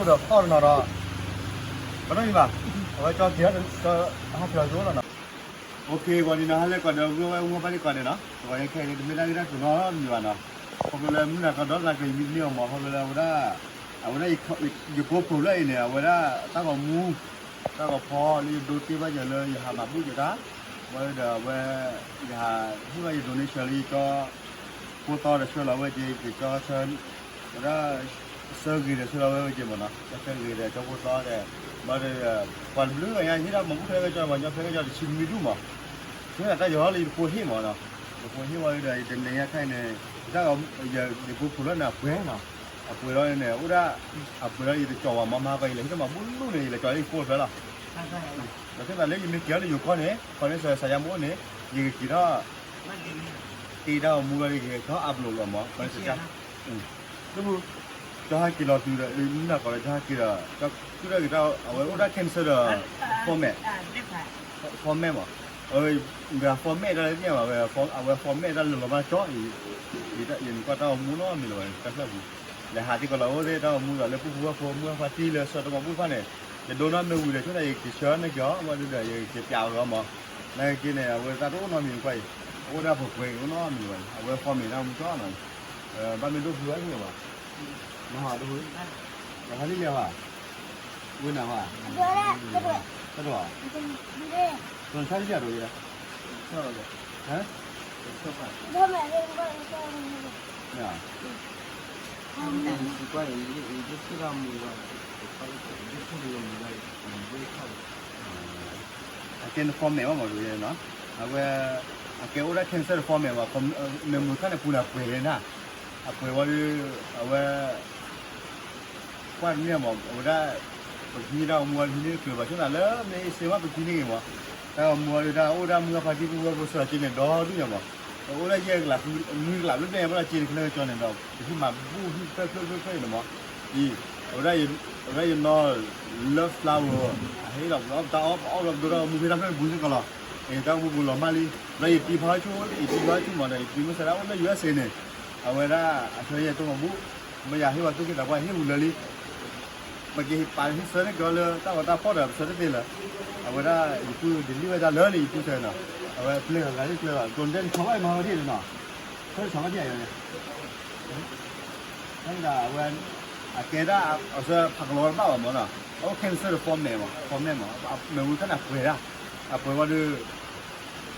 ဒီးသီၣ်တနီၤဒီး ကနီၣ်ယံၤဘၣ်, အဝဲကၠီက့ၤ ကၠီဟးက့ၤလီၤကၠိလီၤနီၤ. အိၣ်ခ့ ဂီၤနံၤနီၤ ဟါလၢကီၢ်ဒီး ဂုၢ်ဝဲမူဖါတံၢ်ကီၢ်န့ၣ်နီၤ, ဂီၤယခဲအံၤတမ့ၢ်တၢ်ဂ့ၢ်တၢ်ကျိၤနီတမံၤဘၣ်နီၤ. ခီဖျိလၢမုၢ်နၤကီၢ်ဒီး နၤက့ၤမံတန့ၢ်အီၤမး ခီဖျိလၢအဝဲဒၣ် အဝဲဒၣ် ယကိးဖျိလၢအံၤန့ၣ် အဝဲဒၣ်တၢ်ဂီၤမူ တၢ်ဂီၤဖီလၢယဒိတ့ဘၣ်ယၤလၢ ယဟးမၤဘူၣ်ယတၢ်, ဝဲဒီးအဝဲ ယဟးဟ့ၣ်ဘၣ်ယ donation လၢယကၠီ ဖိသီဒီးဆှၢလီၤဝဲက့ၤ ယကၠီဆၢ ဝဲဒၣ် ဆၢဂ့ၤဒီးဆှၢလီၤဝဲက့ၤမးနီၤ, ဆၢဂ့ၤဒီးကၠီဖိသီဒီး ဘၣ်ဒီး ပှၤတဘျုးဂၤညါဟ့ၣ်ဒၣ်မၤဘူၣ်ခဲလၢာ်ကၠီ ပှၤညီဖဲကၠီတဆံနွံဒူၣ်မး, ဆၢဒၣ်တၢ်ယီၤလၢယတဖိဟ့ၣ်မးနီၤ, ယဖိဟ့ၣ်ဝဲဒီး ယတနံၤညါခဲအံၤန့ၣ် တၢ် ယကိးဖျိလၢန့ၣ်အပှဲၤနီၤ, အပှဲၤလီၤန့ၣ် အိၣ်ဒၣ် အပှဲၤလီၤ ယတကၠီၤဝဲမးမး ပှၤယလဲၤဟ့ၣ်ဒၣ်မၤဘူၣ်လူၢ်န့ၣ် ယလဲၤကၠီၤလၢယကိးဖျိလီၤ, ဒီးသ့ၣ်သးလၢယမ့ၢ်က့ၤလၢယိၤကီၢ်န့ၣ် ခီန့ၣ်စၢၤစၢၤယါမ့ၢ်အိၣ်န့ၣ် ယကက့ၤထီၣ် တ့တၢ်ဂီၤမူလီၤဒီး ယကဟဲကၠီအပျိးလီၤမး ခီန့ၣ်စၢၤစၢၤ လၢပူၤ ကၠီဟဲက့ၤလီၤတုၤဒီး မုၢ်နၤကီၢ်ဒီး ကၠီဟဲက့ၤဒီး ကၠီကုၢ်ထီၣ်က့ၤတၢ် အဝဲအိၣ်ဒၣ် cancer ဒီး format, format မး, အဝဲ format တၢ်လၢသ့ၣ်ညါဘၣ်ဝဲ အဝဲ format တၢ်လၢလီၤမၢ်ကၠီအံၤ, ယမ့ၢ်ကွၢ်တၢ်ဂီၤမူနီတမံၤလၢၤဘၣ် တၢ်ဖျၢၣ်ပူၤ, လဲၤဟးသံကွၢ်လီၤအိၣ်သ့ၣ်တၢ်ဂီၤမူဒီး လၢပူၤဖုဝဲဖိမုၢ်ဖါတံၢ်လၢဆှၢတမၤဘူၣ်တဖၣ်န့ၣ်, ယဒိနီၢ်မ့ၢ်ဝံၤဒီး ဆိသးယက့ၤဆှၢန့ၢ်က့ၤအီၤ ဘၣ်ဒီး ယက့ၤပျးအီၤလီၤမး, နာ်က့န့ၣ် အဝဲတၢ်တအိၣ်နီတမံၤကွၢ်အံၤ, အိၣ်ဒၣ်ပှဲၤပှဲၤအိၣ်နီတမံၤလၢၤဘၣ် အဝဲ format တၢ်ဂီၤမူကၠီနီၤ, ဘၣ်မ့ၢ်ဒိၣ်ဖုဝဲသ့ၣ်လၢၤဘၣ်, နဟးဒိၣ်ဖု, နဟးလံလဲၣ်ဘၣ် ဝ့ၢ်နၤဘၣ်, တဒိး, တဒိး, တဆါတယၤဒိးယဲ, ဟါ, အကဲန format ဘၣ်မးဒိးယဲနီၤ, အဝဲ အကဲအိၣ်ဒၣ် cancer တ format ဘၣ်, memory ခါန့ၣ်ပူၤန့ၣ်ပှဲၤယဲနၤ, အပှဲၤဝဲဒီး အဝဲ ကွၢ်တန့ၢ်မး အဝဲဒၣ် ပကဟံးတၢ်ဂီၤမူဝဲဟံးန့ၢ်တချုးဘၣ် ဆိသးလၢမ့ၢ်စ့မးပကဟံးန့ၢ်ဂ့ၤမး, တၢ်ဂီၤမူဝဲဒၣ်အိၣ်ဒၣ်မုၢ်ဂၢ်ဖါတံၢ်ပူၤဝဲဖိစၢၤက့န့ၣ် ဒီဒူၣ်ညါမး, အိၣ်ဒၣ်ယဲၢ်ကလး နွံကလးဘျဲၣ်ဘျဲၣ်ညါဘၣ်ဒီး က့တချုးလၢကၠီန့ၣ်ဒီး ပဟံးမၤဘူၣ်ဟံၣ်ဖျၢၣ်ဖျၢၣ်ဖျၢၣ်ဖျၢၣ်အံၤန့ၣ်မး, အံၤ အဝဲဒၣ်ယနီၢ် love flower အဟ့ၣ်လီၤပတၢ်အီၣ်ပအီၣ်လီၤပဒိၣ်တၢ်ဂီၤမူ ဖဲတၢ်ဖျၢၣ်ပူၤစ့ၢ်ကီးလီၤ, အံၤတၢ်ဂီၤမူပူၤလီၤမၢ်လံ, ဒီးယတံၤဖီဆိ ယတံၤဖီဆိမးဒီး ယတံၤမုၢ်ဆါဒၣ်အိၣ်လၢ ယူအက်စ့န့ၣ်, အဝဲဒၣ်အဆၢယဲၢ်တိၢ်မၤဘူၣ်, မ့ၢ်ယၤဟ့ၣ်ဝဲသူၣ်က့သးပှၢ်ဟ့ၣ်ဝံၤလၢာ်လံ ပကဟ့ၣ်ပာ်ဟ့ၣ်ဆၢန့ၢ်က့ၤအီၤလၢတၢ်ဂီၤတၢ်ဖီၣ်ဒီး ပဆၢတသ့လၢၤ, အဝဲဒၣ်ယပုၢ်ဒ်လံဝဲဒၣ်လၢန့ၣ် ယပုၢ်ဆၢနီၤ, အဝဲပျဲၢ်ဂၤဂၤလံပျဲၢ်ဂၤ ဒိးဒဲးနဆီဘၣ်အံၤမၤဝဲဒၣ်နီၤ, ဆၢတဆီဘၣ်ဒ်အံၤန့ၣ်, အဝဲ အကဲဒၣ်အဆၢဖးကလီၤဝဲတဘၣ်ဘၣ်မးနီၤ, အအိၣ် cancer ဒီး format မး format မး, မ့ၢ်ဝံၤခါန့ၣ်အပှဲၤဒၣ်, အပှဲၤဝဲဒီး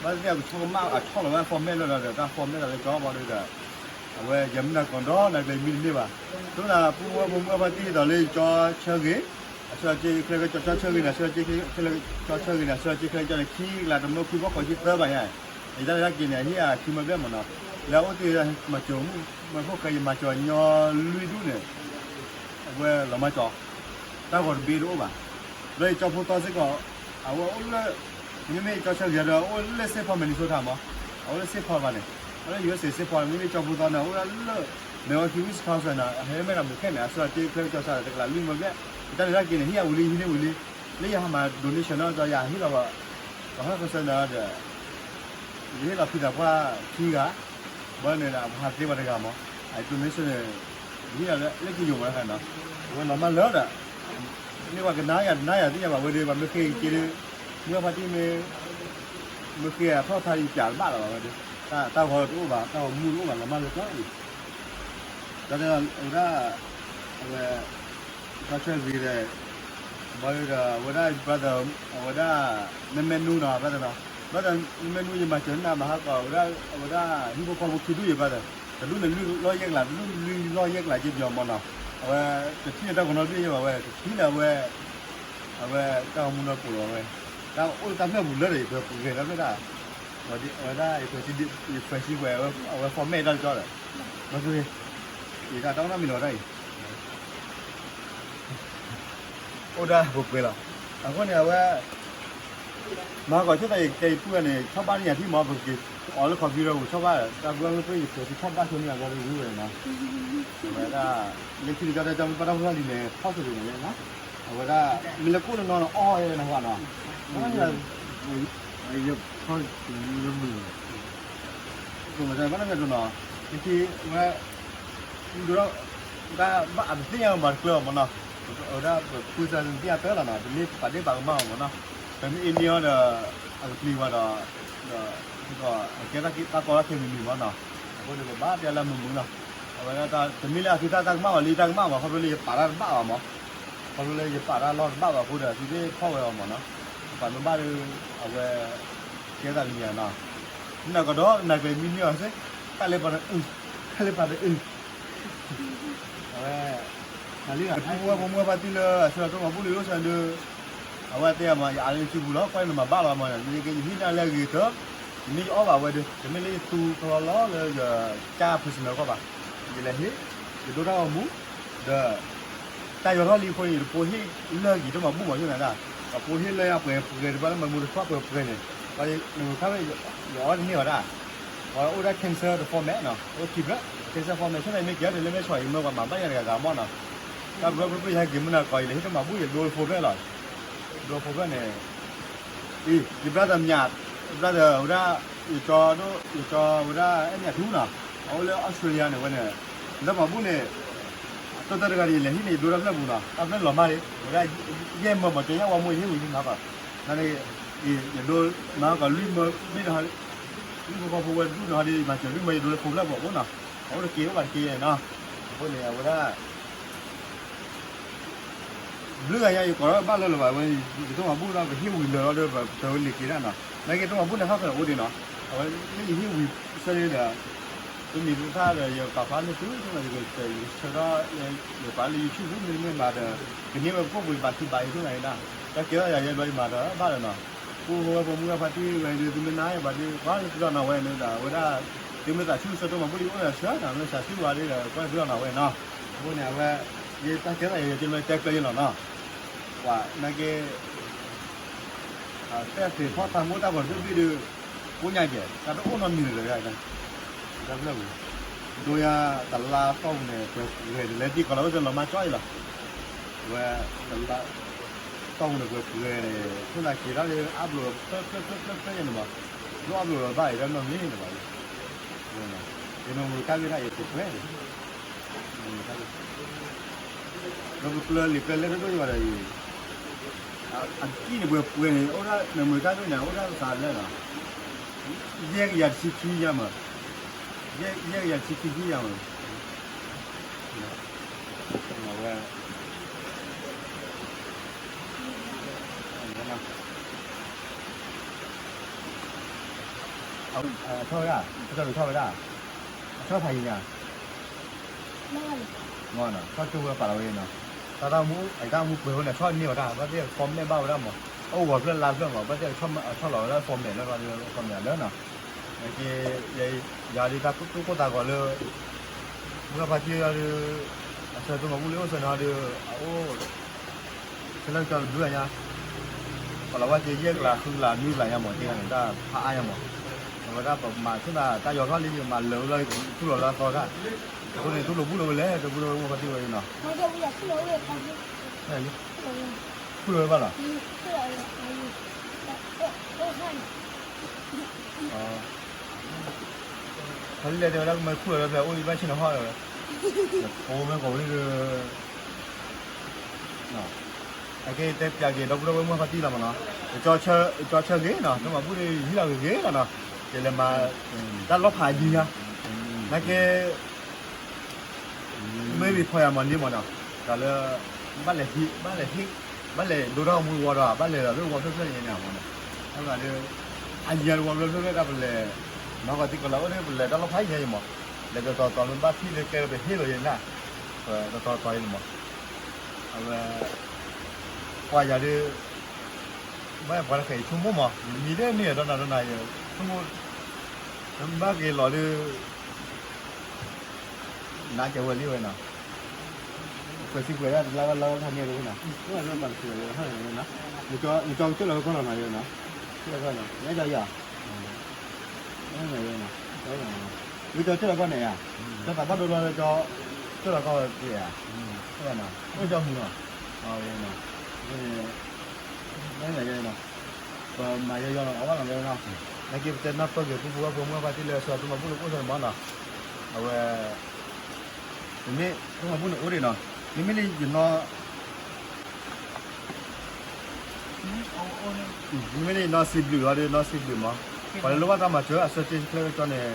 ဘၣ်သ့ၣ်သ့ၣ်ကဆီကမၣ်အဆီၣ်လီၤဝဲ format လၢဒီး တၢ် format လၢကၠီဘၣ်ဒီး အဝဲယမုၢ်နၤကီၢ်ဒီး နၤကျဲမံတန့ၢ်ဘၣ်, ဒ်သိးပူဝဲဖိမုၢ်ဖါတံၢ်ဒီးလၢယကၠီဆၢဂ့ၤ, အဆၢက့ခဲလၢာ်ကၠီဆၢဂ့ၤန့ၣ် အဆၢက့ခဲလၢာ်ကၠီဆၢဂ့ၤန့ၣ် အဆၢက့ခဲလၢာ်ကၠီန့ၣ် ခံကလးတမၢခွံဘီၣ်ဃိးဆံသၢဘၣ်ညါ, ယတၢ်လၢတၢ်က့ၤန့ၣ် အဟ့ၣ်အခံမၢဘျဲၣ်မးနီၤ, လၢအအိၣ်တ့ၢ်မၤစၢၤမုၢ်မၢဖိၣ်ဃဲ ယမၤစၢၤညီလွံၢ်ဒူၣ်န့ၣ် အဝဲလီၤမၢ်ကၠီ, တၢ်ဂီၤတဘ့ၣ်တအိၣ်ဘၣ်, လၢယကၠီဖိသီစ့ၢ်ကီး, အဝဲအိၣ်လၢ, မ့မ့ၢ်ကၠီဆၢဂ့ၤဒီး အိၣ်လၢ Saint Paul Minnesota မး, အအိၣ်လၢ Saint Paul ဘၣ်န့ၣ်, အအိၣ်လၢ ယူအက်စ့ Saint Paul မ့မ့ၢ်ကၠီဖိသီန့ၣ် အိၣ်ဒၣ်လၢ Milwaukee Wisconsin န့ၣ် ဟဲမဲာ်တၢ်မူၤခဲန့ၣ် အဆၢက့ခဲလၢာ်ကၠီဆၢ တကလးလွံၢ်မၢဘျဲၣ်, ယတၢ်လၢတၢ်က့ၤန့ၣ် ဟ့ၣ်အဝံၤလံ ဟံးန့ၢ်ဝံၤလံ, လၢယဟးမၤ donation နီၤ ဒီးယဟ့ၣ်လီၤ, ပှၤဟီၣ်ခၢၣ်စၢၤန့ၣ်ဒီး ယဟ့ၣ်လီၤဖံသးပှၢ်ခံဂၤ, ဘၣ်န့ၣ်ဒီး ပှၤဟးသ့ပှၤတဂၤမး, အ donation န့ၣ် ယဟ့ၣ်လီၤလၢလၢကယိာ်မးတခါနီၤ, အဝဲလီၤမၢ်လၢဒီး, မ့ၢ်ပှၤကနၣ်ယၤတနၣ်ယၤသ့ၣ်ညါဘၣ်ဝဲဒီး ပှၤမ့ၢ်ဃ့က့ၤဒီး, မုၢ်ဖါတံၢ်မ့ၢ်, မ့ၢ်ဃ့အထီၣ်ဖးယပျးတဘၣ်လီၤဘၣ်ဝဲဒီး, တၢ်ဂီၤတအိၣ်ဘၣ် တၢ်ဂီၤမူတအိၣ်ဘၣ် လီၤမၢ်လၢကၠီအံၤ, ဒီးအဝဲဒၣ်, အဝဲ ကၠီဆၢဂ့ၤဒီး, ဘၣ်ဒီး အဝဲဒၣ် brother, အဝဲဒၣ် မ့မ့ၢ်နူနီၤ brother နီၤ, brother မ့မ့ၢ်နူ ယမၤစၢၤနၤမၤဟးကီး အဝဲဒၣ် အဝဲဒၣ် ဟံၣ်ဖိဃီဖိခံဒူၣ်ယဲ brother, တဒူၣ်န့ၣ်လွံၢ်လီၢ်ယဲၢ်ကလး တဒူၣ်လွံၢ်လီၢ်ယဲၢ်ကလးက့ပယီၤမးနီၤ, အဝဲ တထံၣ်န့ၣ်တၢ်ဂီၤနီတဘ့ၣ်ယဲဘၣ်ဝဲ တထံၣ်န့ၣ်အဝဲ, အဝဲတၢ်ဂီၤမူနီတပူၤလီၤဝဲ, တၢ်အိၣ်တၢ်ဖျၢၣ်ပူၤလၢဒီး ယပှဲၤပူၤဂဲၤတၢ်ဖျၢၣ်ဒၣ် အဝဲဒၣ် ယဖှဲးစံးဒ့ ယဖှဲးစံးပှဲၤ အဝဲ format တၢ်ကၠီဒီး, ဘၣ်သ့ၣ်သ့ၣ်, ယတၢ်တၢ်နီတမံၤလီၤဝဲဒၣ်အံၤ, အိၣ်ဒၣ်ပှဲၤပှဲၤလီၤ, အဃိန့ၣ် အဝဲ မၤဟးဂီၤဆိသးယကဲယပုၢ်န့ၣ် ဆီၣ်ဘၣ်န့ၣ်ယၤထံၣ်မး ပက့ၤအီၤလၢ computer ပူၤဆီၣ်ဘၣ် တၢ်ဘှၢ်မ့ၢ်ပှ့ၤယဖှဲးစံးဆီၣ်ဘၣ်ဆိန့ၣ် အဝဲဒၣ်ဝံၤဝဲနီၤ, အဝဲဒၣ် လၢခံတကီၢ်တၢ်ကၢ်မ့ၢ်ပၢ်တၢ်ဖိတၢ်လံၤန့ၣ် ဖီၣ်ဆိလံန့ၣ်လီၤ, အဝဲဒၣ် မ့ၢ်လၢကိၣ်လၢနီၤန့ၣ် အီၣ်ဝဲနီၤ, ယဖီၣ်လၢမုာ်လီၤ, ဘၣ်နီၢ်ကၠီဒိၣ်နီၤ, လၢခံဝဲ ဒိၣ်ဒီး တၢ်ဘၣ်အတသ့ၣ်ညါဘၣ်တကျၢၤမးနီၤ, ဝဲဒၣ်ပဖုစၢ်သ့ၣ်ညါတၢ်လီၤနီၤ, တမ့ၢ်ပာ်ဒ့ၣ်ပာ်ကမၣ်အီၤမးနီၤ, ပမ့ၢ်အ့န့ၢ်အီၤဒီး အကပျံၤဝဲဒီး ဒီး ကဲတၢ်ကီတၢ်ခဲမံၤမံၤမးနီၤ, အဃိန့ၣ် ပဘၣ်တဲလၢမုာ်မုာ်နီၤ, အဝဲဒၣ်တမ့ၢ်လၢအသုတၢ်ကမၣ်ဘၣ် လၢတၢ်ကမၣ်ဘၣ် ခီဖျိလၢယပာ်တၢ်တဘၣ်ဘၣ်မး, ခီဖျိလၢယပာ်တၢ်လီၢ်တဘၣ်ဘၣ်အဃိဒီး သုသ့ၣ်ဖီၣ်ဝဲအီၤမးနီၤ, ပာ်မ့ၢ်ဘၣ်ဒီး အဝဲ ကဲသးတမံၤနီၤ, နကဒီးနကမံန့ၢ်အီၤစ့ၢ်, တၢ်လၢပှၤတအုး, တၢ်လၢပှၤတအုး အဝဲ ပဖိဝဲဖိမုၢ်ဂၢ်ဖါတံၢ်လၢအဆၢတိၢ်မၤဘူၣ်လံအိၣ်ဆၢဒီး အဝဲတဲအမး ယအါလၢစုပူၤလီၤ ကွၢ်နမၤဘၣ်လီၤမး, ယကဟ့ၣ်နၤလၢအဂ့ၤတၢၢ်, တမ့ၢ်ယအီၣ်ဘၣ်ဝဲဒီး တမ့ၢ်လၢယသူကလီလီလၢယကၢ် personal ကီၢ်ဘၣ်, ယလဲၤဟ့ၣ် ယဒိတၢ်ဂီၤမူ ဒီး တၢ်ယီၤထီၣ်လံအဃိန့ၣ် ယတဖိဟ့ၣ်လၢအဂ့ၤတၢ်မၤဘူၣ်မး ယိၣ်နၤဒၣ်, ပဖိဟ့ၣ်လၢယပှဲၤပှဲၤတဘၣ်လၢမၤမူတခွးပှဲၤပှဲၤန့ၣ်, နမုၢ်ခါဝဲ ယအီၣ်တန့ၢ်ဝဲဒၣ်, ပှၤအိၣ်ဒၣ် cancer တ format နီၤ, အိၣ်ခံဖျၢၣ် cancer format ဆိၣ်န့ၣ်မ့ၢ်ကဲဒီးလၢမဲၢ်ဆီးအံၤမၢပှၤမၤဘၣ်ယၤတဂၤဂၤမးနီၤ, တၢ်ဘျၢဘျၢဘျၢယဟဲက့ၤမုၢ်နၤကီး ယလဲၤဟ့ၣ်တၢ်မၤဘူၣ် ယဒိဖိဖျၢၣ်လီၤ, ဒိဖိဖျၢၣ်န့ၣ် အံၤ ယ brother မၠး brother ဝဲဒၣ် ယကၠီဒိၣ် ယကၠီဝဲဒၣ်အဲၣ်မၠးထူနီၤ, အအိၣ်လၢ Australia န့ၣ်ဝဲန့ၣ်, လၢမၤဘူၣ်န့ၣ် အတီတၢတဂၤန့ၣ် ယလဲၤဟံးန့ၢ်ယဒိတၢ်ဖျၢၣ်ပူၤနီၤ, တၢ်ဖျၢၣ်လီၤမၢ်လံ, ဝဲဒၣ် ယဲၢ်မၢမီၤ ကၠီညၣ်ဝါမိၢ်ယဟ့ၣ်ဝံၤဟံးမၤကီး, နန့ၣ် ယဒိမၤကီးလွံၢ်မၢ လွံၢ်နီၤ, လွံၢ်ဖီဖီဖိဝဲဒၣ်ဒူၣ်နီၤဒီး မၤစၢၤလွံၢ်မၢ ယဒိလၢဖိဖျၢၣ်ပူၤအဃိနီၤ, အအိၣ်တက့ၢ်အိၣ်ဘၣ်တက့ၢ်နီၤ, အဃိန့ၣ် အဝဲဒၣ် ဘျုးဂၤညါ ယကိးထီၣ်ဘၣ်လၢလၢၤဘၣ်ဝဲ, ယတၢ်မၤဘူၣ်ဒီး ပဟ့ၣ်ဝံၤလၢာ်လီၤဒီး ပတၢ်ဝဲလံာ်က့ၤဒၣ်နီၤ, နာ်က့တၢ်မၤဘူၣ်န့ၣ် ဟးဃၢၤအိၣ်ဒံးနီၤ, အဝဲလၢယဟ့ၣ်ဝံၤဆၢန့ၣ်ဒီး ပမံၤသ့ၣ်တဖၣ်ဒီး ယပာ်ဖျါန့ၢ်သု ယကဆၢထီၣ် ယပာ်လၢ YouTube မ့တမ့ၢ်ဘၣ်ဒီး ကန့ၢ်ဝဲပကိၣ်ပူၤ ယဘၣ်စံးဘၣ်အံၤ ဒ်န့ၣ်ဒၣ်, တၢ်ကဲထီၣ်ယၤယဲဘျီယမၤဒီးဘၣ်ဒီးနီၤ, ပဖိဝဲဖိမုၢ်ဂၢ်ဖါတံၢ်ဝဲဒီး သုမ့ၢ်နၤဘၣ်ဒီး ကွၢ်လၢသုလီၤနီၤဝဲန့ၣ်ဒီး အဝဲဒၣ် သုမ့ၢ်သးဆူၣ်ဆၢတိၢ်မၤဘူၣ်လံအိၣ်ဒီးဆၢနီၤ, မ့ၢ်သးဆူၣ်ဝဲဒီး ကွၢ်လၢသုလီၤနီၤဝဲနီၤ, အဃိန့ၣ် အဝဲ ယတၢ်ကဲထီၣ်ယဲယတဲမ့ၢ်တဲကျၢၤယလီၤနီၤ, ပှၤနာ်က့ တၢ်သ့ၣ်ဖီၣ်တၢ်မူတၢ်ဘီၣ်တဘ့ၣ်ဒီး ကိညါကဲ တၢ်တအိၣ်နီတမံၤလၢၤတဂၤ, တၢ်ဖျၢၣ်ပူၤ, ဒိယါတလါတီၢ်ပူၤန့ၣ် ပှဲၤပှဲၤန့ၣ် လဲၤတံၢ်ကီးလီၤ အိၣ်တလီၤမၢ်ကၠီအံၤလီၤ, ဝဲ တလါတီၢ်ပူၤန့ၣ် ပှဲၤပှဲၤန့ၣ် ခိၣ်သးက့ၤထီၣ်လၢအါဘျီၣ်ဖျၢၣ်ဖျၢၣ်ဖျၢၣ်ဖျၢၣ်န့ၣ်မး, ဒိအါဘျီၣ်ဘၣ်အံၤတၢ်နီတမံၤန့ၣ်ဘၣ်, ယမ့ၢ်မုၢ်ကါဂ့ၢ်ဒၣ်ယပှဲၤပှဲၤန့ၣ် ဒီးပကျၢၤလံာ်ကျၢၤလဲၢ်ဒိၣ်ဒိၣ်ယဘၣ်ဒီးအံၤ, အကံၣ်န့ၣ်ပှဲၤပှဲၤန့ၣ် အိၣ်ဒၣ်နမုၢ်ကါဒိၣ်န့ၣ် အိၣ်ဒၣ်သးလၢလီၤ, ယဲၢ်ကယၤတဆံခံယၤမး, ယဲၢ်ကယၤတဆံခံယၤမး, ဝဲ ထီၣ်ဝဲဒၣ်, ပကလူၤထီၣ်ဝဲဒၣ်, အထီၣ်ဖးယံၤညါ, မ့ၢ်နီၤ ထီၣ်ကၠိဝဲပာ်လီၤဝဲနီၤ, တၢ်တၢ်မူ အတၢ်မူပှဲၤဝဲန့ၣ် ထီၣ်န့ၢ်ဝဲဒၣ် ဘၣ်သ့ၣ် format ဘၣ်ဝဲဒၣ်မး, အိၣ်ဂီၤဖျၢၣ်လါဖျၢၣ်မး ဘၣ်သ့ၣ် ထီၣ်လီၤဝဲဒၣ် format လၢ format လၢနီၤ, နာ်က့ ယၤဒုးတၢ်ကိၢ်တၢ်ဂီၤလၢ မုၢ်ဂၢ်ဖါတံၢ်ဒီး အဆၢတိၢ်မၤဘူၣ်လံအိၣ်ဆၢနီၤဒီး အအိၣ် ဆၢလၢကၠီတဘျုးညါ, ပှၤလီၤဝဲက့ၤယဲၢ်ကလးဃုကလးနွံကလးညါမး က့ၤန့ၣ် တၢ်ဖးအါညါမး, အဝဲဒၣ်ပမၤဆူၣ်နၤ တၢ်ယီၤထီၣ်လံ မၤလၢာ်ဝဲလီၤ ထူလီၤလၢအသီတၢ်, အဃိန့ၣ် ထူလိာ်ဘူၣ်လိာ်ဝဲလဲၣ် တဘူၣ်လိာ်ဝဲမုၢ်ဂၢ်ဖါတံၢ်ဝဲအံၤနီၤ, ထူလိာ်ဝဲဘၣ်လီၤ. ဖါလံလဲၣ်တဲဝဲဒၣ် ကမ့ၢ်ခူၣ်လီၤလၢဖျဲၣ်အိၣ်ဘၣ်ဆ့ၣ်နီၤဟီၣ်လီၤဝဲ, ယဖိမ့ၢ်ကိးဝဲဒၣ်, အကဲတဲပျးက့ၤ ဒီပုၢ်ဒီဝဲၢ်မုၢ်ဖါတံၢ်လီၤမးနီၤ, ယကၠီဆၢဂ့ၤနီၤ တၢ်မၤဘူၣ်ဒီး ယဟံးလီၤဂ့ၤဂ့ၤလီၤနီၤ, ယလဲၤမၤ တၢ်လီၤဖးယံၤညါ, နာ်က့ မ့ၢ်ဘၣ်ဖီယၤမၤန့ၢ်မးနီၤ, တၢ်လၢ ဘၣ်လဲၤဟ့ၣ် ဘၣ်လဲၤဟ့ၣ် ဘၣ်လဲၤဒိတၢ်ဂီၤမူတဝီဒီး ဘၣ်လဲၤဒီးလၢဝီဖျၢၣ်ဖျၢၣ်ညါန့ၣ်မးနီၤ, အဂၤဒီး အယံၤတဝီဖျၢၣ်ဖျၢၣ်ဖျၢၣ်တၢ်ပလဲၤ မၤကီးသံကီးလီၤ အိၣ်ဒီးပလဲၤတၢ်လီၤဖးယံၤညါအံၤမး, လဲၤတတီၤတီၤလၢဘၣ်ထံၣ်လၢကျဲလၢပဟ့ၣ်လီၤယဲၢ်နၢ်, တတီၤတီၤအံၤန့ၣ်မး, အဝဲ ပှၤယၤဒီး ဘၣ်ပှၤတဃဲၤဆိကမိၣ်မး ယမံၤဒ်န့ၣ်ဒီးနၤဒီးနၤယဲ ဆိကမိၣ် ဘၣ်က့ၤလီၤဒီး နးကဲဝဲလံဝဲနီၤ, ကွဲးစံးကွဲးဒၣ်တလါဘၣ်လါဘၣ်ဖးန့ၢ်ဝဲနီၤ, နကၠီကစၢၢ်လီၤကီၢ်လီၤနီၤယဲနီၤ, ကၠီကီၢ်လီၤနီၤ, နကၠီယၤ, နကၠီကၠၢ်လီၤကီၢ်နီၤ, နကၠီကၠၢ်လီၤကီၢ်န့ၣ်ဧါ, ကၠီသးဘၣ်ဒိလီၤလၢကၠီ ကၠၢ်လီၤကီၢ်ဝဲက့ၤဧါ, အိၣ်ကၠီမုၢ်နီၤ, နကၠီယၤနီၤ, ပမၤယီယီလီၤ အဝဲလီၤယဲနီၤ, နာ်က့ပတဲနၢ်ပၢၢ်က့ၤ ပူဖိဝဲၢ်ဖိမုၢ်ဂၢ်ဖါတံၢ်လၢဆၢတိၢ်မၤဘူၣ်လၢအိၣ်ဆၢန့ၣ်မးနီၤ, အဝဲ ပမ့ၢ်တိၢ်မၤဘူၣ်န့ၣ်အိၣ်ဒံးနီၤ, မ့မ့ၢ်လၢယနီၤ မ့မ့ၢ်န့ၣ် နီၢ်စံးဘျုးအီၤဒီး နီၢ်စံးဘျုးမး, ပှၤလၢလိၣ်ဘၣ်တၢ်မၤစၢၤ အဆၢက့ၤချၢကၠီန့ၣ်,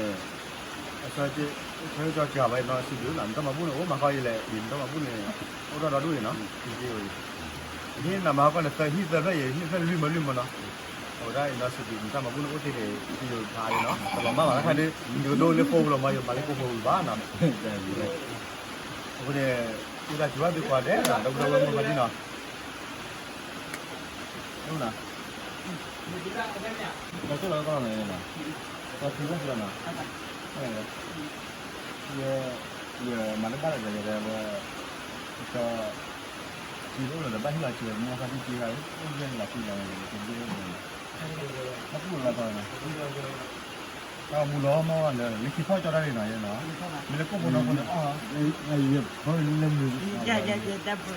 အဆၢက့ၤချၢကၠီစှၤဝဲ နီၢ်စံးဘျုးလီၤ. နတၢ်မၤဘူၣ်န့ၣ် အိၣ်မၤဃီအံၤလဲၣ်, နတၢ်မၤဘူၣ်န့ၣ် အိၣ်ထီၣ်ဒီဒူၣ်အံၤနီၤ, ဟံၣ်နမၤဟီၣ်ကီၢ်န့ၣ် သၢဟံၣ်သၢဖျၢၣ်အံၤ ဟံၣ်ဖျၢၣ်လွံၢ်မၢလွံၢ်မၢနီၤ, အဝဲဒၣ်အံၤနီၢ်စံးဘျုး နတၢ်မၤဘူၣ်န့ၣ် အိၣ်သ့ၣ်ဒီး ယိၤဖးအံၤနီၤ တလီၤမၢ်ဘၣ်တခါဒီး ယိၤဒိလၢကိးပူၤလီၤမး ယိၤမၤလၢကိးပူၤဘၣ်နီၤ, အဃိန့ၣ် ဝံသးစူၤဘၣ်သုကိးဂၤဒဲး ဒီပုၢ်ဒီဝဲၢ်မုၣ်ဘၣ်ဒ်နီၤ လၢနၤ, ဒီးကၠိလီၤကီၢ်လီၤနီၤ, ဒီးထံဝဲၢ်လီၤနီၤ, ယ, ယမၤတဘၣ်လၢၤဒီး ယတဲဝဲ, ကၠီ, စံးတအိၣ်လၢၤဒီး ဘၣ်ဟ့ၣ်လီၤစဲး မ့ၢ်ဖါတံၢ်က့ၤဂၤ, အိၣ်ယဲၢ်လီၤတံၢ်လီၤန့ၣ် ကဒ့အိၣ်ဒီး, ဘၣ်တူၢ်လီၤကီၢ်နီၤ တၢ်အိၣ်မူလီၤမးလၢ လၢခံဖီၣ်ကၠီတၢ်ရ့ၣ်နီၤ ယဲနီၤ, မ့ၢ်လၢကိၣ်ဖိဒီဖိန့ၣ်အီၣ်, ယဖီၣ်လၢမုၢ်, တၢ်ဖီၣ်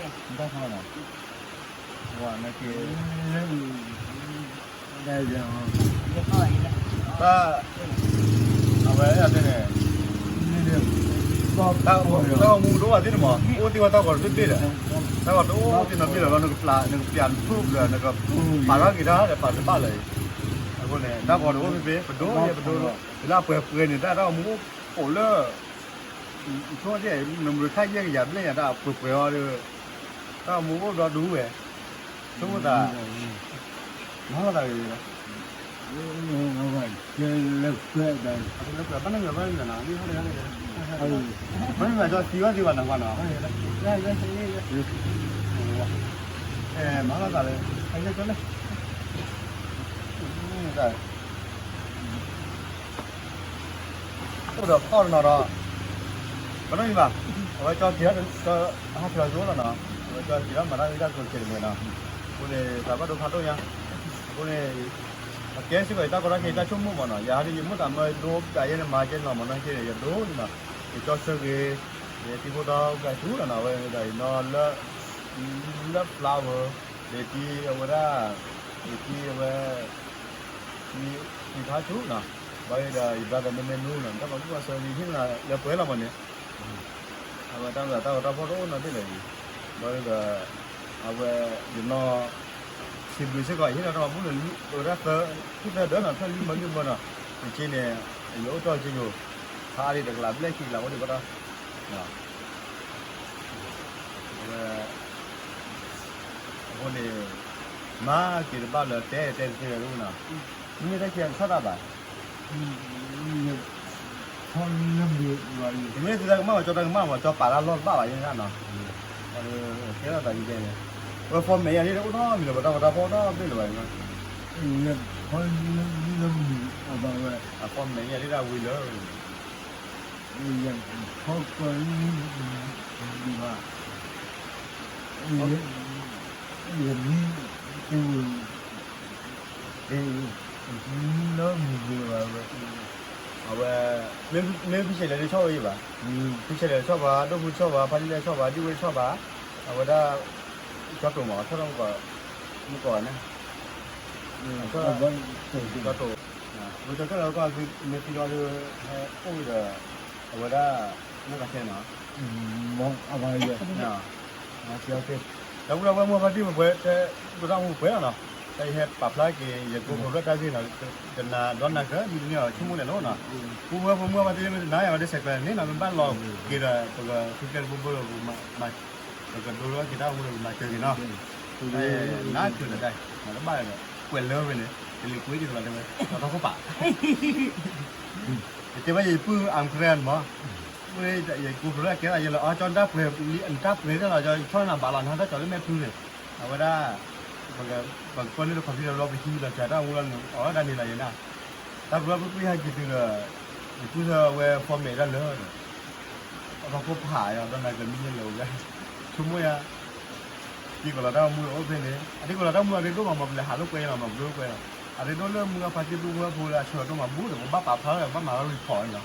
နီၤ, ဝဲနာ်က့ၤ, တၢ်, အဝဲအတဲန့ၣ်, တၢ်အိၣ်မူဒိၣ်ဘၣ်သ့ၣ်န့ၣ်မး အိၣ်သ့ၣ်ဝဲတၢ်ဂီၤတဘ့ၣ်ဘ့ၣ်ဒီး, တၢ်ဂီၤတအိၣ်သ့ၣ်နီတဘ့ၣ်ဒီး နကပျး, နကပျးနထူၣ်ဒီး နကပာ်ထီၣ်က့ၤတၢ်ဒီး ပာ်တဘၣ်လၢၤအံၤ, အဃိန့ၣ် တၢ်ဂီၤတအိၣ်ဖဲဖဲ ပဒိၣ်ယဲပဒိၣ်, တုၤလၢအပှဲၤပှဲၤန့ၣ် တၢ်တၢ်ဂီၤမူအိၣ်ကိးလၢ ဆိကမိၣ် နမုၢ်ခါယဲၢ်ကယၤဘျဲၣ်ညါ တၢ်ပှဲၤပှဲၤအီၤဒီး တၢ်ဂီၤမူအိၣ်ဒီဒူၣ်ဝဲ, ဆိကမိၣ်သး, နဟီၣ်သးဂ့ၤ, လၢခွဲးဒီး, လၢခွဲးဘၣ်န့ၣ် ဘၣ်န့ၣ် ဘၣ်န့ၣ် ဘၣ်န့ၣ် ကၠီသံဝဲသ့ၣ်ဘၣ်နၤဘၣ်နီၤ, မၤဟီၣ်သးလၢ, အဲ မၤဟီၣ်သးလၢ, အိၣ်ဒီးဖီၣ်တနီၤဒီး, ပနီၣ်ယံၤဘၣ်, အဝဲကၠီက့ၤထီၣ်, ဟးထီၣ်ကၠိလီၤနီၤ, အဝဲကၠီက့ၤထီၣ်မၤတၢ်ဂ့ၢ်တၢ်ကျိၤကဲၤတမှဲၤနီၤ, အဃိန့ၣ် သးဘၣ်ဒိဖးဒိၣ်ညါ, အဃိန့ၣ်, အကဲစ့ၢ်ကီးယတၢ်ကီတၢ်ခဲ ယတၢ်ဆိကမိၣ်မးနီၤ, ယၤဒ်ယမိၣ်သးမၢဒိပျးယဲန့ၣ် မၤကဲနီၤမးနီၤကဲန့ၣ် ယဒိန့ၣ်နီၤ, ယကၠီဆၢဂ့ၤ, ယတံၤဖိသၣ်အိၣ်ကၢဆူနီၤ, အဝဲဒီးယနီၤလၢ, လၢ flower, ယတံၤအဝဲဒၣ်, ယတံၤအဝဲ ယတံၤဖးဆူနီၤ, ဘၣ်ဒီးယ brother မ့မ့ၢ်နူနီၤ တၢ်မၤဘူၣ်အဆၢလံဟ့ၣ်နၤလၢပှဲၤလီၤမးန့ၣ်, အဝဲတၢ်မၤတၢ်ဂီၤတၢ်ဖီၣ်တအိၣ်နီတဘ့ၣ်လၢၤအံၤ, ဘၣ်ဒီး, အဝဲ, ယနီၤ, စံးဘျုးစ့ၢ်ကီး ယဟ့ၣ်လီၤတၢ်မၤဘူၣ်န့ၣ် အဝဲဒၣ်သၢ, ဟံၣ်သၢဒၢနီၤ ဖျၢၣ်လွံၢ်မၢလွံၢ်မၢနီၤ, ယက့န့ၣ်, ယအိၣ်တီၢ်က့ယိၤ, ဖးအါဒံးတကလးဘျဲၣ်ခံကလးအိၣ်ဒံးဘၣ်ဒီး အဝဲ, အဃိန့ၣ်, မၤက့ၤတဘၣ်လၢတဲတဲတသ့ဝဲဒၣ်နီၤ, မ့မ့ၢ်တၢ်ခံဂၤကဆီၣ်တၢ်ဘၣ်, မ့ၢ်သုတၢ်ကမၣ်ဝဲကၠီတၢ်ကမၣ်ဝဲ ကၠီပာ်တၢ်လီၢ်တဘၣ်ဘၣ်ယဲန့ၣ်နီၤ, ကဲထီၣ်သးယကဲန့ၣ်, ဝဲ format ယၤဒ်အိၣ်ထီၣ်မံၤလၢၤ ပတၢ်ဂီၤတၢ်ဖီၣ်နီတဘ့ၣ်လၢၤဘၣ်, အ format ယၤဒ်ဒၣ်ဝံၤလၢ ယမံ, ယမံ, လၢမံၤဘၣ်ဝဲ, အဝဲ, မ့ၢ်ဖံဆဲးလဲၤလၢဆီၣ်ဝဲယံၤဘၣ်, ဖံဆဲးလဲၤဆီၣ်ဘၣ် ဒိၣ်ဖုဆီၣ်ဘၣ် ဖါတံၢ်လဲၢ်ဆီၣ်ဘၣ် ဒံၣ်ဝဲဆီၣ်ဘၣ်, အဝဲဒၣ်, ကၠီတိာ်မး ဆီၣ်ထီၣ်မူကီၢ်, မူကီၢ်န့ၣ်, ကၠီတိာ်, ဝဲကၠီကၢၢ်လၢကီၢ်မ့ၢ်သံဒီး, ဟဲအိၣ်ဝဲဒီး, အဝဲဒၣ်, နီၢ်ကီၢ်ခဲနီၤ, ဒီပုၢ်ဒီဝဲၢ်မုၢ်ဖါတံၢ်ပှဲၤ, တဲ, ဒိတၢ်မူပှဲၤလီၤနီၤ, တၢ်အံၤဟဲပာ်ဖျါက့ၤ ယကိးဖျိးတၢ်ဂ့ၢ်နီၤ, တနၤဒီနၤကၢၢ် ဒ်န့ၣ်ဆိကမိၣ်လဲၣ်လီၤနီၤ, ပဝဲဖိမုၣ်အပှၤသ့ၣ်မ့ၢ်တနာ်ယၤဝဲဒၣ် ဆဲးကျၢန့ၣ်နီၤ မ့ၢ်ဘၣ်လီၤက့ၤဒီး ပကဃုကျဲတဘိဘိဒီး ပကဒိလီၤက့ၤတၢ်အိၣ်မူဒီး ပမၤစၢၤက့ၤနီၤ, နးချုးလၢၤတၢ်, မၤတဘၣ်ဒီး, ကွဲးလၢဝဲန့ၣ်, တလံၤကွ့ဒ်သိးတဲဝဲ, ပှၤထီၣ်ခိၣ်ပာ် ယတဲဘၣ်ယပုၢ် အါကရၢၢ်မး, ယကိးဖျိးလၢအကဲသးယဲလၢ အကၠီတၢ်ပှဲၤ, တၢ်ပှဲၤသ့ၣ်လီၤ ယဆီၣ်နၤဘၣ်လီၤ နဟးတၢ်ကၠီလၢမဲာ်ဖုန့ၣ်, အဝဲဒၣ်, ပကပၢနုာ်လီၤ computer ဘျီ ပဟံးလီၤစှၤတၢ်အိၣ်မူလီၤန့ၣ် အီၣ်ဒၣ်န့ၣ်လီၤယဲဒၣ်, တၢ်ပှဲၤလၢပကွံဟဲက့ၤတုၤဒီး, ယပုၢ်ဆၢဝဲ format ဒၣ်လၢဒီး အဖီခိၣ်ဖးယၤ ဒီးနၤကမံၤန့ၣ်လၢၤဝဲ, ဆိကမိၣ်ယၤ, တံၤကီၢ်လီၤတၢ်အိၣ်မူအိၣ်ဖဲန့ၣ် အတံၤကီၢ်လီၤတၢ်အိၣ်မူအရ့ဒိၣ်မးမး ပလဲၤဟးလိာ်ကွဲလီၤမး ပဒိၣ်ကွဲလီၤ, အရ့ဒိၣ်လၢမုၢ်အဖါတံၢ်ပုၢ်ဝဲၢ်ဖိလၢအဆှၢအဒိၣ်မးဘူးဒီး ပဘၣ်ပာ်ဖျါလၢ ပဘၣ်မၤလီၤ report န့ၣ်လီၤ,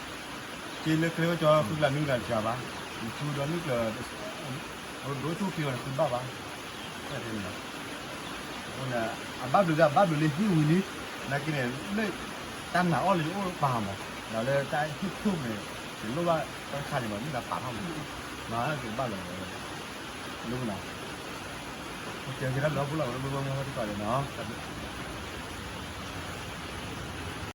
က့လၢကျဲကၠီဃုကျါနွံကျါတစှၤဘၣ်, ယသူဒီးနွံကျါ ဒိၣ်ဆူၣ်ခံလီၤန့ၣ် သုဘၣ်ဘၣ်, အဃိန့ၣ်, အဘၣ်ဘျုးလၢအဘၣ်ဘျုးလၢဟံၣ်ဝံၤလံ, နာ်က့န့ၣ်, လၢတၢ်နာ်အီၣ်လၢယအိၣ်ပာ်မး, ဒီးလၢတၢ်ဟံၣ်ထူၣ်န့ၣ်, ယလိၣ်ဘၣ်တၢ်တခါန့ၣ်မး မ့ၢ်ဒၣ်ပာ်ထီၣ်မး, မၤက့ၤဘၣ်လီၤ, လၢနၤ, ပ ကဲ ကဲ တၢ်ဘျုး ဖိလၢဝဲဒၣ် ဘၣ်ဘၣ်မုၢ်ဟီၣ်တကးန့ၣ်နီၤ, တၢ်ဘျုး